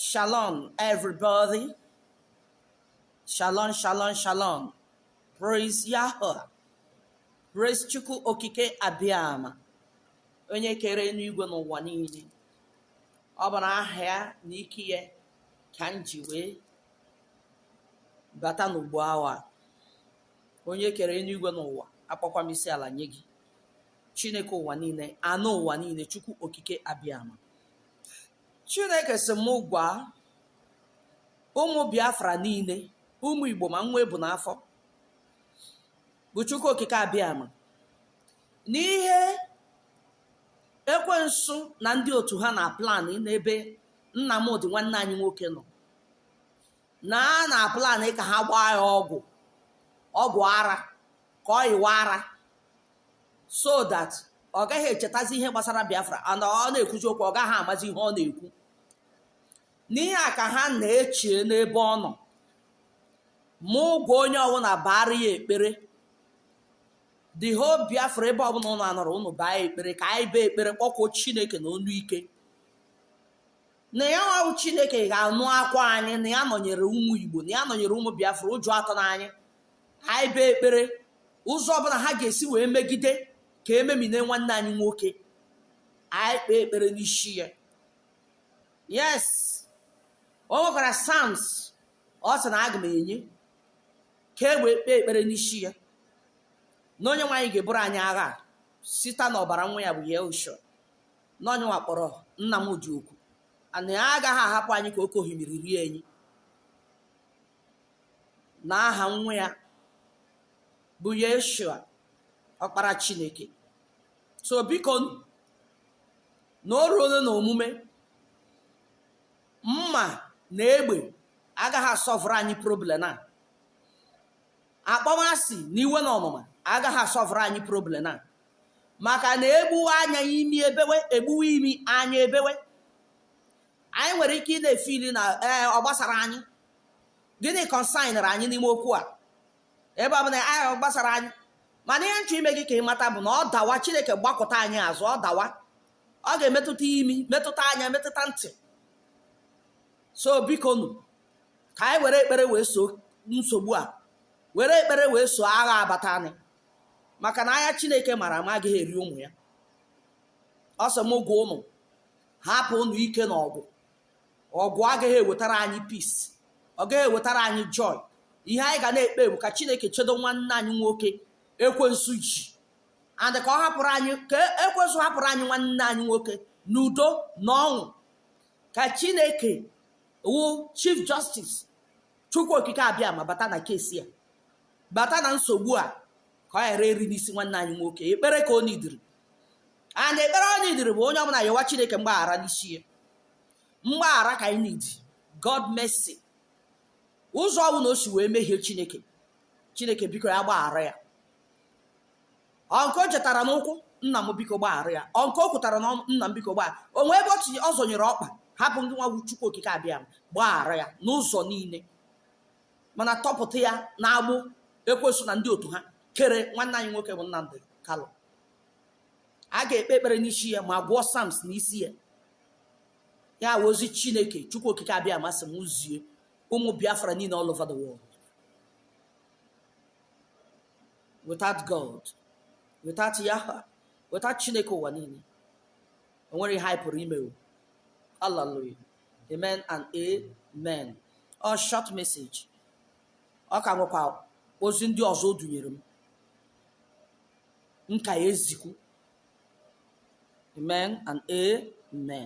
Shalom, everybody. Shalom, shalom, shalom. Praise Yahweh. Praise Chukwu Okike Abịama, onye kere eluigwe n'ụwa niile. Ọ bụ na aha ya na ike ya ka m ji wee bata n'ugbo awa. Onye kere eluigwe n'ụwa, akpọkwa m isi ala nye gị. Chineke ụwa niile, anụ ụwa niile, Chukwu Okike Abịama. Chineke sị mụ gwa ụmụ Biafra niile, ụmụ Igbo ma nwa ebu n'afọ, bụ Chukwu Okike Abịama, n'ihe ekwensu na ndị otu ha na plan n'ebe Nnamdi nwanne anyị nwoke nọ, na a na plan ka ha gbaa ya ọgwụ, ọgwụ ara, ka ọ yiwa ara, so that ọ gaghị echetazi ihe gbasara Biafra, and ọ na-ekwuzi okwu, ọ gaghị amazi ihe ọ na-ekwu. N'ihe a ka ha na-eche n'ebe ọ nọ. Mụ gwa onye ọbụla baara ya ekpere, the whole Biafra, ebe ọbụla ụnụ anọrọ, ụnụ baa ekpere, ka anyị bee ekpere, kpọkwuo Chineke na onu ike, na ya nwa Chineke ga-anụ akwa anyị, na ya nọnyere ụmụ Igbo, na ya nọnyere ụmụ Biafra. Ụjọ atọ n'anyị. Anyị bee ekpere, ụzọ ọbụla ha ga-esi wee megide ka ememine nwanne anyị nwoke, anyị kpee ekpere n'isi ya. Yes, o nwekwara Psalms ọ sị na aga m enye ka e wee kpee ekpere n'isi ya, na onye nwaanyị ga-eburu anyị agha site n'ọbara nwa ya bụ Yehoshua, na onye nwa kpọrọ Nnamdi okwu, na ya agaghị ahapụ anyị ka oke ohimiri rie enyi, na aha nwa ya bụ Yeshua, ọkpara Chineke. So biko, na o ruole na omume mma na egbe agaghị asolvụrụ anyị problem a. Akpọmasị na iwe na ọnụma agaghị asolvụrụ anyị problem a, maka na egbuwe anya, imi ebewe; egbuwe imi, anya ebewe. Anyị nwere ike ị na-efeeli na ee, ọ gbasara anyị, gịnị concernere anyị n'ime okwu a, ebe ọ bụ na anyị gbasara anyị. Mana ihe nchọ ime gị ka ị mata bụ na ọ dawa, Chineke gbakọta anyị azụ, ọ dawa, ọ ga-emetụta imi, metụta anya, metụta ntị. So biko nụ, ka anyị were ekpere wee so nsogbu a, were ekpere wee so agha abata anyị, maka na anya Chineke mara ama agaghị eri ụmụ ya. Ọ sị m gwa ụnụ, hapụ ụnụ ike na ọgụ. Ọgụ agaghị ewetara anyị peace, ọ gaghị ewetara anyị joy. Ihe anyị ga na-ekpe bụ ka Chineke chedo nwanne anyị nwoke ekwensu ji, and ka ọ hapụrụ anyị, ka ekwensu hapụrụ anyị nwanne anyị nwoke n'udo na ọṅụ, ka Chineke wụ Chief Justice, Chukwu Okike Abịa ma bata na case ya, bata na nsogbu a, ka ọ ghara eri n'isi nwanne anyị nwoke. Ekpere ka o nidiri, and ekpere ọ nidiri bụ onye ọbụla yewa Chineke mgbaghara n'isi ya. Mgbaghara ka anyị need, God mercy. Ụzọ ọbụla o si wee mehie Chineke, Chineke biko ya gbaghara ya. Ọ nke o chetara n'ụkwụ, nna m biko gbaghara ya. Ọ nke o kwutara n'ọnụ, nna m biko gbaghara. O nwee ebe ọ tinye ọ zọnyere ọkpa, hapụ ndị nwa Chukwu Okike Abịa gbaghara ya n'ụzọ niile, mana tọpụta ya na-agbụ ekwensu na ndị otu ha kere nwanne anyị nwoke bụ Nnamdi Kanu. A ga-ekpe ekpere n'isi ya ma gụọ Psalms n'isi ya. Ya wụ ozi Chineke Chukwu Okike Abịa amasị m zie ụmụ Biafra niile all over the world. Without God, without Yahweh, without Chineke ụwa niile, o nwere ihe anyị pụrụ ime o. Hallelujah, amen and amen. Ọ short message, ọ ka nwekwa ozi ndị ọzọ o dunyere m nka ya ezikwu. Amen and amen.